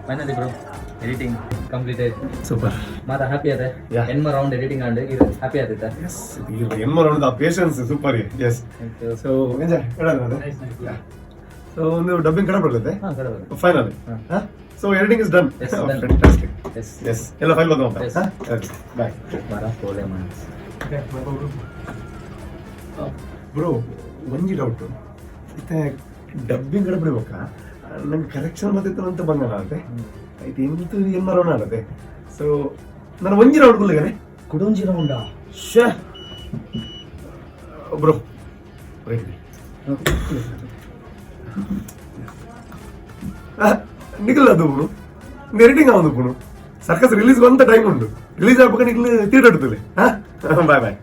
Finally bro, editing completed. Super. ಮಾತ happy ಆತೆ? Yeah. ಎನ್ಮ round editing ಆಂಡ್ ಇದು ಹ್ಯಾಪಿ ಆತಿತ್ತ? ಎಸ್, ಎನ್ಮ ರೌಂಡ್ ಆ patience super. S. Thank you. So enjoy. So ಒಂದು dubbing ಕಡೆ ಬರ್ತದೆ. ಹಾ, ಕಡೆ. ಫೈನಲ್. ಹಾ. So editing is done. Yes, done. Fantastic. S. S, ಎಲ್ಲ ಫೈಲ್ ಬಂದು. Yes. Okay, bye. ಬರ ಪೋಲೆ ಮನಸ್. ಬ್ರೋ, ಒಂಜಿ ಡೌಟ್ ಇತ್ತೆ. ಡಬ್ಬಿಂಗ್ ಕಡೆ ಬಿಡ್ಬೇಕ, ನಂಗೆ ಕರೆಕ್ಷನ್ ಮತ್ತೆ ಅಂತ ಬಂಗನ ಆಗುತ್ತೆ. ಐತೆ ಎಂತ ಎನ್ಮ ರೌಂಡ್ ಆಡತ್ತೆ. ಸೊ ನಾನು ಒಂಜಿ ರೌಂಡ್ ಕುಲ್ಲಗನೆ. ಕುಡೊಂಜಿ ರೌಂಡಾ? ಶೇ. Bro, right. ನಿಖಲ್, ಅದು ಎಡಿಟಿಂಗ್ ಆವೊಂದು ಪುಣು ಸರ್ಕಸ್ ರಿಲೀಸ್ ಬಂತ ಟೈಮ್ ಉಂಟು. ರಿಲೀಸ್ ಆಗ್ಬೇಕು, ನಿಖಲ್ ಥಿಯೇಟರ್ ಇಡ್ತದೆ. Bye boy.